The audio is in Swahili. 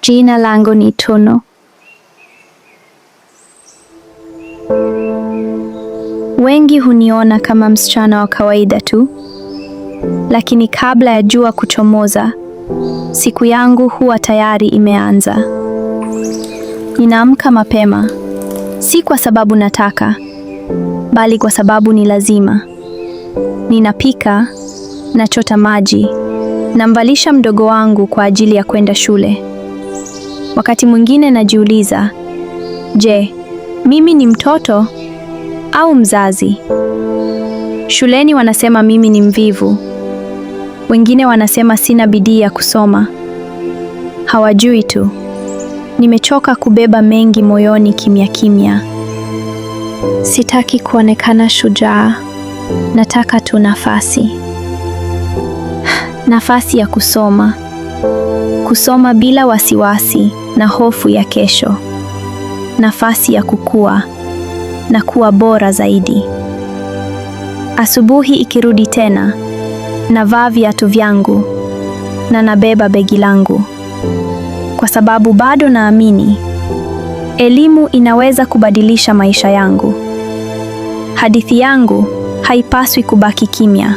Jina langu ni Tunu. Wengi huniona kama msichana wa kawaida tu, lakini kabla ya jua kuchomoza, siku yangu huwa tayari imeanza. Ninaamka mapema, si kwa sababu nataka, bali kwa sababu ni lazima. Ninapika, nachota maji, namvalisha mdogo wangu kwa ajili ya kwenda shule. Wakati mwingine najiuliza, je, mimi ni mtoto au mzazi? Shuleni wanasema mimi ni mvivu. Wengine wanasema sina bidii ya kusoma. Hawajui tu. Nimechoka kubeba mengi moyoni kimya kimya. Sitaki kuonekana shujaa. Nataka tu nafasi. Nafasi ya kusoma. Kusoma bila wasiwasi na hofu ya kesho. Nafasi ya kukua na kuwa bora zaidi. Asubuhi ikirudi tena, navaa viatu vyangu na nabeba begi langu, kwa sababu bado naamini elimu inaweza kubadilisha maisha yangu. Hadithi yangu haipaswi kubaki kimya.